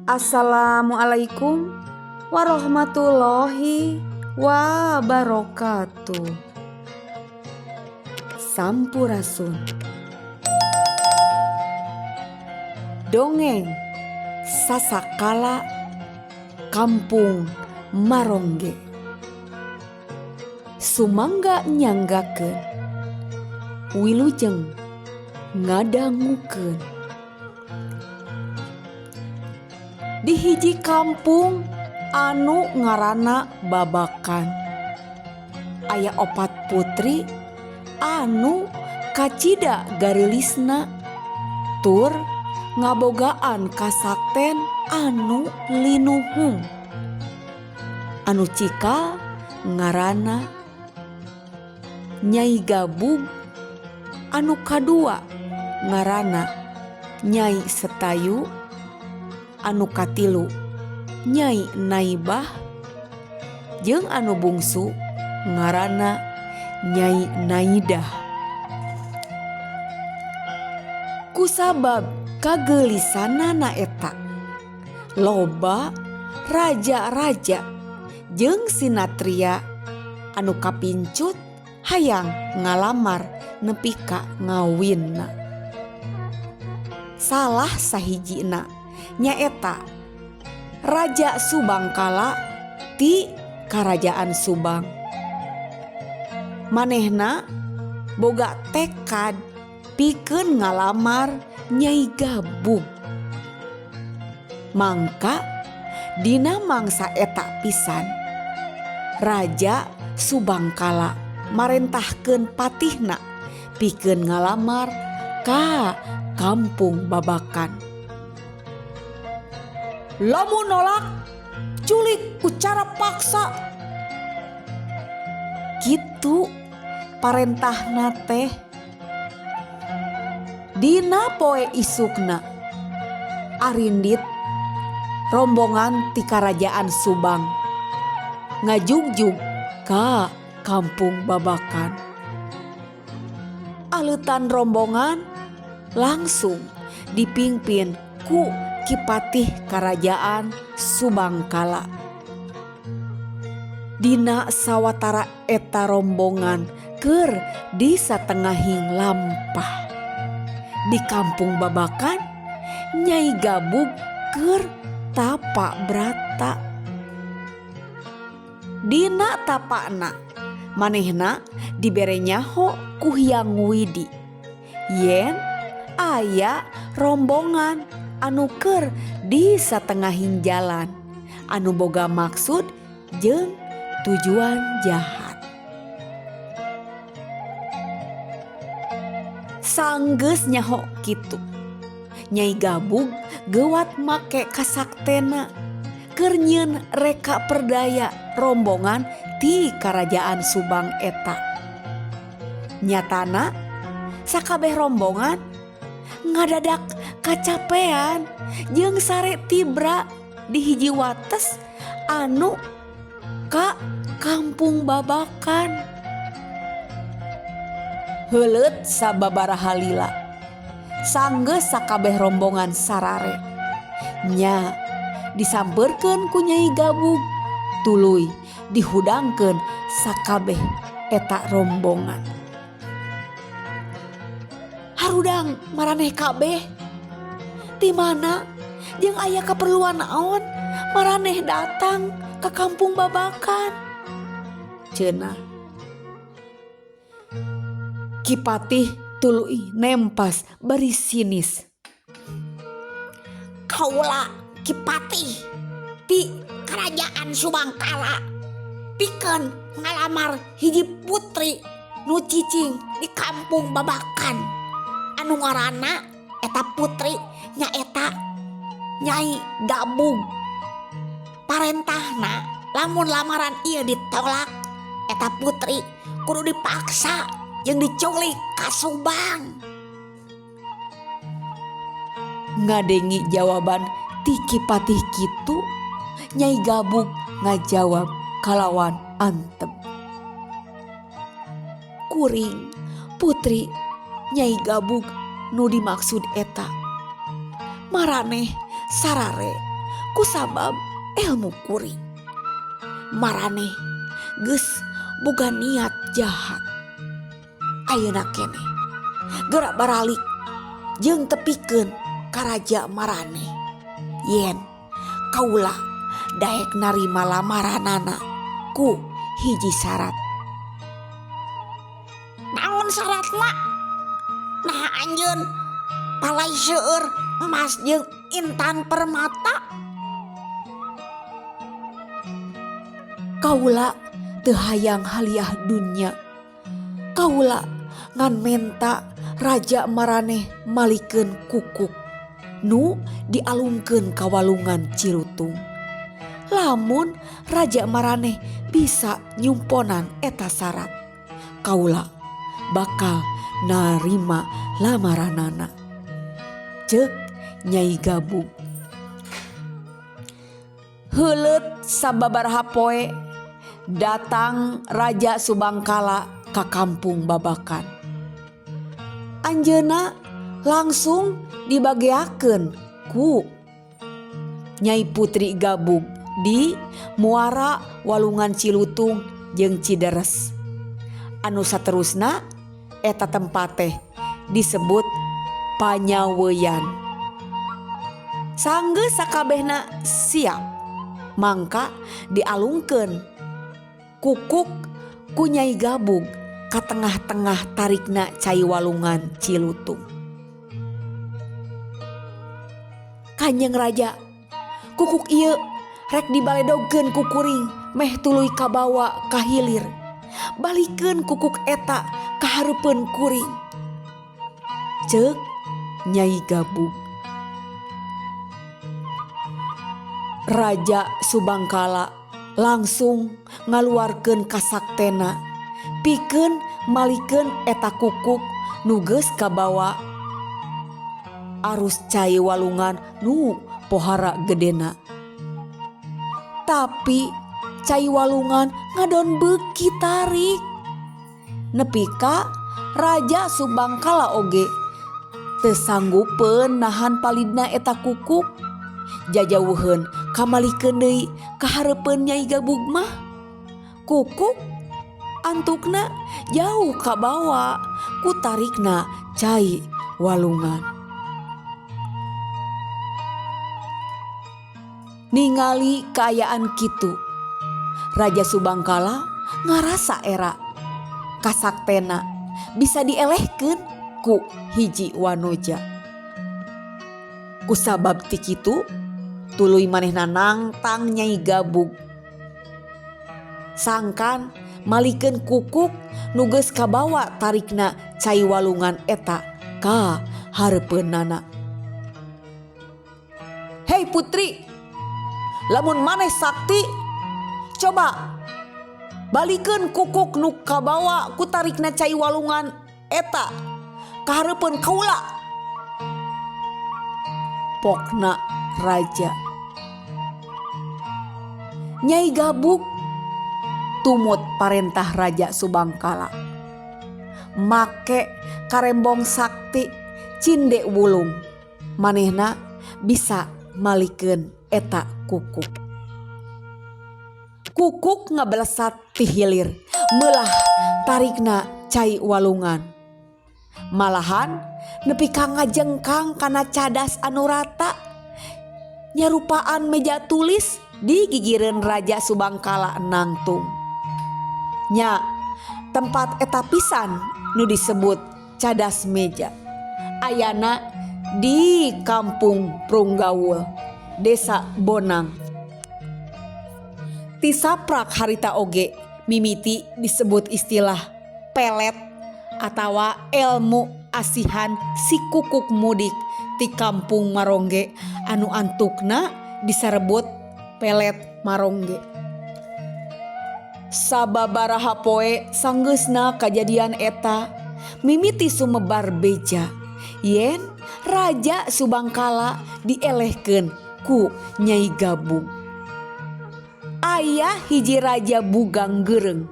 Assalamualaikum warahmatullahi wabarakatuh. Sampurasun. Dongeng Sasakala Kampung Marongge. Sumangga nyanggakeun wilujeng ngadangukeun. Di hiji kampung anu ngaranna Babakan aya opat putri anu kacida garilisna tur ngabogaan kasakten anu linuhung. Anu cikal ngaranna Nyai Gabug, anu kadua ngaranna Nyai Setayu, anu katilu Nyai Naibah, jeung anu bungsu ngaranna Nyai Naidah. Kusabab kageulisanana eta loba raja-raja jeung sinatria anu kapincut hayang ngalamar nepi ka ngawinna. Salah sahijina nyaeta Raja Subangkala ti Karajaan Subang. Manehna boga tekad pikeun ngalamar Nyai Gabug. Mangka dina mangsa eta pisan Raja Subangkala marentahkeun patihna pikeun ngalamar ka Kampung Babakan. Lamun nolak culik ku cara paksa. Kitu parentahna teh. Dina poe isukna arindit rombongan ti Karajaan Subang ngajugjug ka Kampung Babakan. Aleutan rombongan langsung dipingpin ku Ki Patih Karajaan Subangkala. Dina sawatara eta rombongan keur di satengahing lampah. Di Kampung Babakan Nyai Gabug keur tapa brata. Dina tapana manehna dibere nyaho ku Hyang Widi yen aya rombongan anu keur di satengahing jalan anu boga maksud jeung tujuan jahat. Sanggeus nyaho kitu Nyai Gabug geuwat make kasaktena keur nyieun reka perdaya rombongan ti Karajaan Subang eta. Nyatana sakabeh rombongan ngadadak kacapean jeung sare tibra di hiji wates anu ka Kampung Babakan. Heuleut sababaraha lila sanggeus sakabeh rombongan sarare nya disampeurkeun ku Nyai Gabug tuluy dihudangkeun sakabeh eta rombongan. Harudang maraneh kabeh ti mana jeung aya kaperluan naon maraneh datang ka Kampung Babakan cenah. Ki Patih tuluy nempas bari sinis. Kaula Ki Patih ti Karajaan Subangkala pikeun ngalamar hiji putri nu cicing di Kampung Babakan anu ngaranna eta putri nyaeta Nyai Gabug. Parentahna lamun lamaran ieu ditolak eta putri kudu dipaksa jeung diculik ka Subang. Ngadengi jawaban ti Ki Patih kitu, Nyai Gabug ngajawab kalawan antep. Kuring putri Nyai Gabug nu dimaksud eta. Maraneh sarare kusabab elmu kuring. Maraneh geus boga niat jahat. Ayeuna keneh geura baralik jeung tepikeun ka raja maraneh yen kaula daek narima lamaranana ku hiji syarat. Naon syaratna? Nah anjeun palai seueur emas jeung intan permata. Kaula teu hayang haliah dunya. Kaula ngan menta raja maraneh malikeun kukuk nu dialungkeun ka walungan Cilutung. Lamun raja maraneh bisa nyumponan eta sarat, kaula bakal narima lamaranana. Ceuk Nyai Gabug. Heuleut sababaraha poe datang Raja Subangkala ka kampung Babakan. Anjeunna langsung dibageakeun ku Nyai Putri Gabug di muara Walungan Cilutung jeung Cideres. Anu saterusna eta tempat teh disebut Panyaweuyan. Sanggeus sakabehna siap mangka dialungkeun kukuk ku Nyai Gabug ka tengah-tengah tarikna cai Walungan Cilutung. Kanjeng Raja, kukuk ieu rek dibaledogkeun ku kuring meh tuluy kabawa ka hilir. Balikeun kukuk eta ka hareupeun kuring. Ceuk Nyai Gabug. Raja Subangkala langsung ngaluarkeun kasaktena pikeun malikeun eta kukuk nu geus kabawa arus cai walungan nu pohara gedena. Tapi cai walungan ngadon beuki tarik. Nepi ka Raja Subangkala oge teu sanggupeun nahan palidna eta kukuk. Jajauheun kamalikeun deui ka hareupeun Nyai Gabug mah. Kukuk antukna jauh kabawa ku tarikna cai walungan. Ningali kaayaan kitu, Raja Subangkala ngarasa era kasaktena bisa dielehkeun ku hiji wanoja. Kusabab ti kitu tuluy manehna nangtang Nyai Gabug. Sangkan malikeun kukuk nu geus kabawa tarikna cai walungan eta ka hareupeunana. Hei putri, lamun maneh sakti, coba balikeun kukuk nu kabawa ku tarikna cai walungan eta ka hareupeun kaula. Pokna raja. Nyai Gabug tumut parentah Raja Subangkala. Make karembong sakti cinde wulung manehna bisa malikeun eta kukuk. Kukuk ngabelesat ti hilir meulah tarikna cai walungan. Malahan nepi ka ngajengkang kana cadas anu rata nyarupaan meja tulis di gigireun Raja Subangkala nangtung. Nya tempat eta pisan nu disebut cadas meja. Ayana di Kampung Prunggawul, Desa Bonang. Tisaprak harita oge mimiti disebut istilah pelet atawa elmu asihan si kukuk mudik ti Kampung Marongge anu antukna disarebut pelet Marongge. Sababaraha poe sanggeusna kajadian eta mimiti sumebar beja yen Raja Subangkala dielehkeun ku Nyai Gabug. Aya hiji raja Bugang Geureung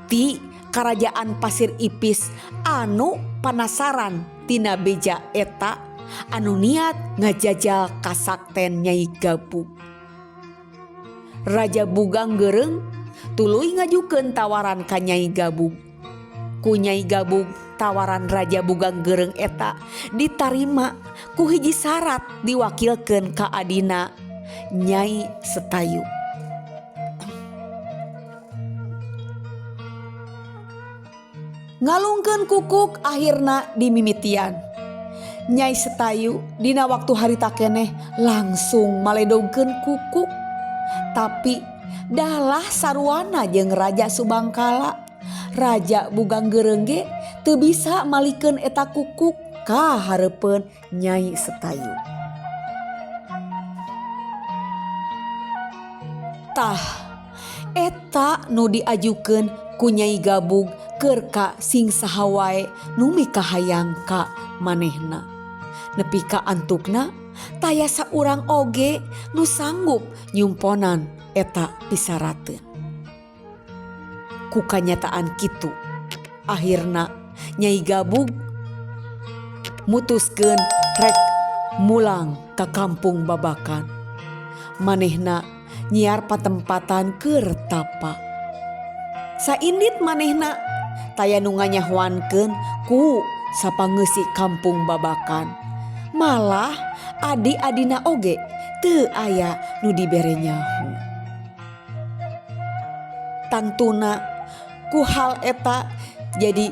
ti Karajaan Pasir Ipis anu panasaran tina beja eta anu niat ngajajal kasakten Nyai Gabug. Raja Bugang Gereng tuluy ngajukeun tawaran ka Nyai Gabug. Ku Nyai Gabug tawaran Raja Bugang Gereng eta ditarima ku hiji syarat diwakilkeun ka adina Nyai Setayu. Ngalungkeun kukuk akhirna dimimitian. Nyai Setayu dina waktu harita keneh langsung maledogkeun kukuk. Tapi dalah sarwana jeung Raja Subangkala. Raja Bugang Gereng ge teu bisa malikeun eta kukuk ka hareupeun Nyai Setayu. Tah eta nu diajukeun ku Nyai Gabug keur ka sing saha wae nu mikahayang ka manehna. Nepi ka antukna taya saurang oge nu sanggup nyumponan eta pisarateun. Ku kanyataan kitu akhirna Nyai Gabug mutuskeun rek mulang ka kampung Babakan. Manehna nyiar patempatan keur tapa. Saindit manehna taya nu nganyahoankeun ku sapangeusi kampung Babakan. Malah adi-adina oge teu aya nu dibere nyaho. Tangtuna ku hal eta jadi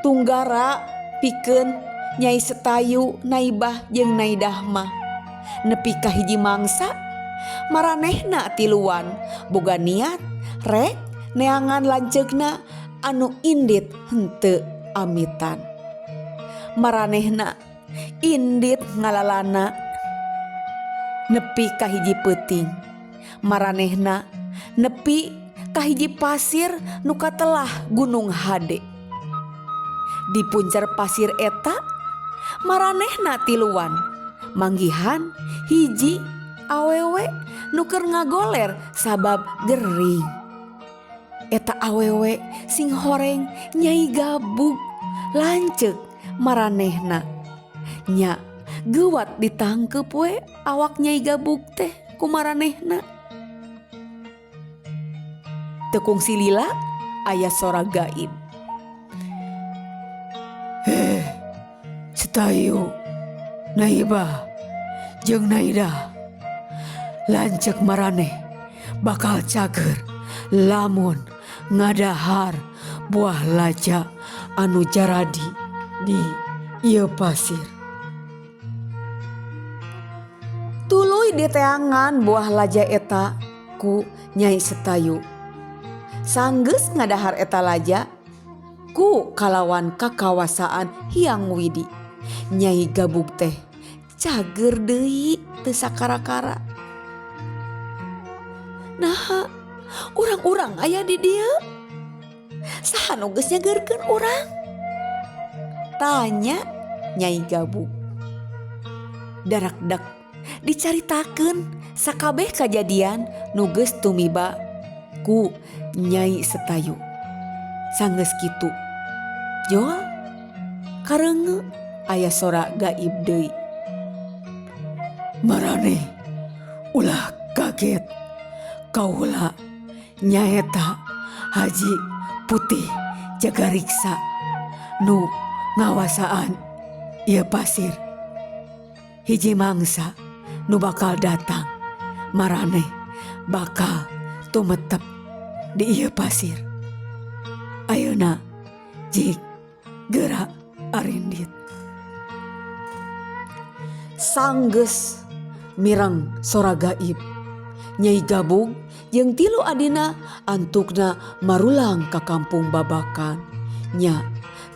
tunggara pikeun Nyai Setayu, Naibah jeung Naidah mah. Nepi ka hiji mangsa maranehna tiluan boga niat rek neangan lanceukna anu indit henteu amitan. Maranehna indit ngalalana nepi ka hiji peuting. Maranehna nepi ka hiji pasir nu katelah Gunung Hade. Di puncer pasir eta maranehna tiluan manggihan hiji awewe nu keur ngagoler sabab gering. Eta awewe sing horeng Nyai Gabug lanceuk maranehna. Nya geuwat ditangkep we awak Nyai Gabug teh ku maranehna. Teu kungsi lila aya sora gaib. Setayu, Naibah jeung Naidah, lanceuk maraneh bakal cager lamun ngadahar buah laja anu jaradi di ieu pasir. Tuluy diteangan buah laja eta ku Nyai Setayu. Sanggeus ngadahar eta laja ku kalawan kakawasaan Hyang Widi. Nyai Gabug teh cager deui teu sakara-kara. Naha urang-urang aya di dieu? Saha nu geus nyageurkeun urang? Tanya Nyai Gabug. Darakdak dicaritakeun sakabeh kajadian nu geus tumiba ku Nyai Setayu. Sanggeus kitu jol kareungeu aya sora gaib deui. Maraneh ulah kaget, kaula nyaeta Haji Putih Jagariksa nu ngawasaan ieu pasir. Hiji mangsa nu bakal datang maraneh bakal tumetep di ieu pasir. Ayeuna jik geura arindit. Sanggeus mireng sora gaib. Nyai Gabug jeung tilu adina antukna marulang ka kampung Babakan. Nya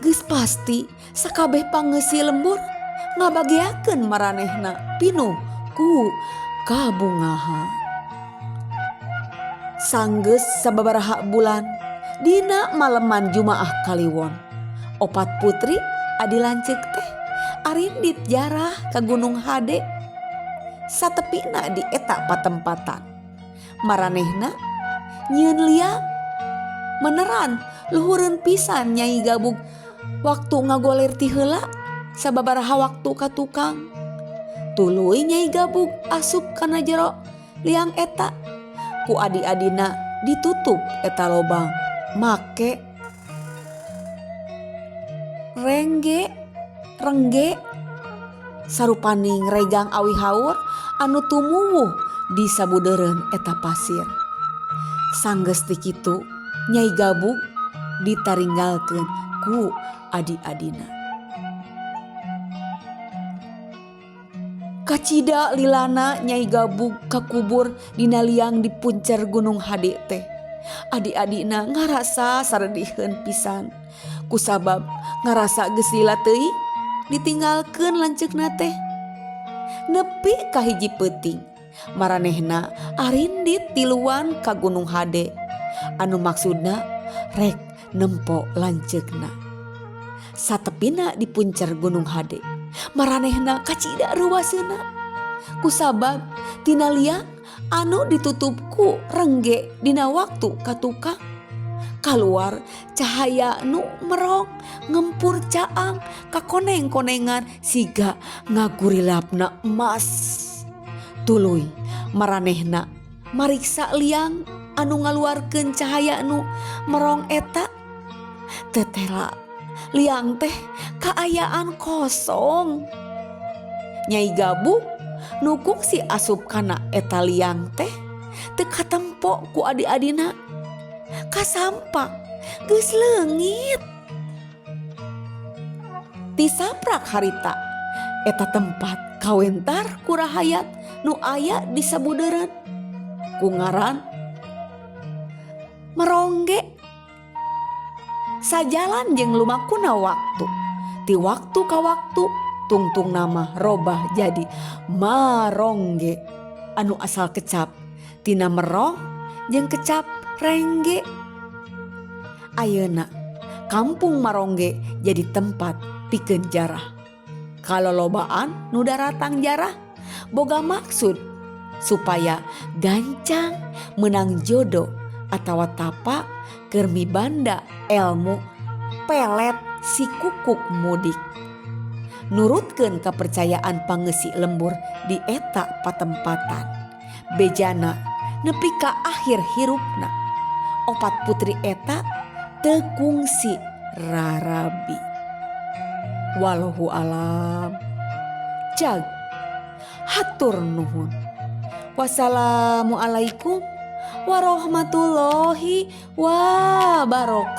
geus pasti sakabeh pangeusi lembur ngabageakeun maranehna pinuh ku kabungahan. Sanggeus sababaraha bulan dina maleman Jumaah Kaliwon, opat putri adi lanceuk teh arindit jarah ka Gunung Hade. Satepina di eta patempatan. Maranehna nyieun liang meneran luhureun pisan Nyai Gabug waktu ngagoler ti heula Sababaraha waktu ka tukang. Tuluy Nyai Gabug asup kana jero liang eta. Ku adi-adina ditutup eta lobang make rengge rengge sarupaning regang awi haur anu tumuwuh di sabudeureun eta pasir. Sanggeus ti kitu Nyai Gabug ditaringgalkeun ku adi-adina. Kacida lilana Nyai Gabug kakubur dina liang di puncer Gunung Hade teh. Adi-adina ngarasa sarediheun pisan. Kusabab ngarasa geus lila teuing ditinggalkeun lanceukna teh. Nepi ka hiji peuting maranehna arindit tiluan ka Gunung Hade anu maksudna rek nempo lanceukna. Satepina di puncer Gunung Hade maranehna kacida reuwaseuna kusabab tina liang anu ditutup ku rengge dina waktu ka tukang kaluar cahaya nu merong ngempur caang kakoneng-konengan siga ngagurilapna emas. Tuluy maranehna mariksa liang anu ngaluarkeun cahaya nu merong eta tetela liang teh kaayaan kosong. Nyai Gabug nu kungsi asup kana eta liang teh teu katempo ku adi-adina kasampak geus leungit. Tisaprak harita eta tempat kawentar ku rahayat nu aya di sabudeureun ku ngaran Merongge. Sajalan jeung lumakuna waktu ti waktu ka waktu tungtung nama robah jadi Marongge anu asal kecap tina merong jeung kecap rengge. Ayeuna kampung Marongge jadi tempat pikeun jarah. Kalolobaan nu daratang jarah boga maksud supaya gancang menang jodoh atawa tapa keur mibanda elmu pelet si kukuk mudik. Nurutkeun kepercayaan pangeusi lembur di eta patempatan. Bejana nepi ka akhir hirupna opat putri eta teu kungsi rarabi. Wallahu alam. Jag hatur nuhun. Wassalamualaikum warahmatullahi wabarakatuh.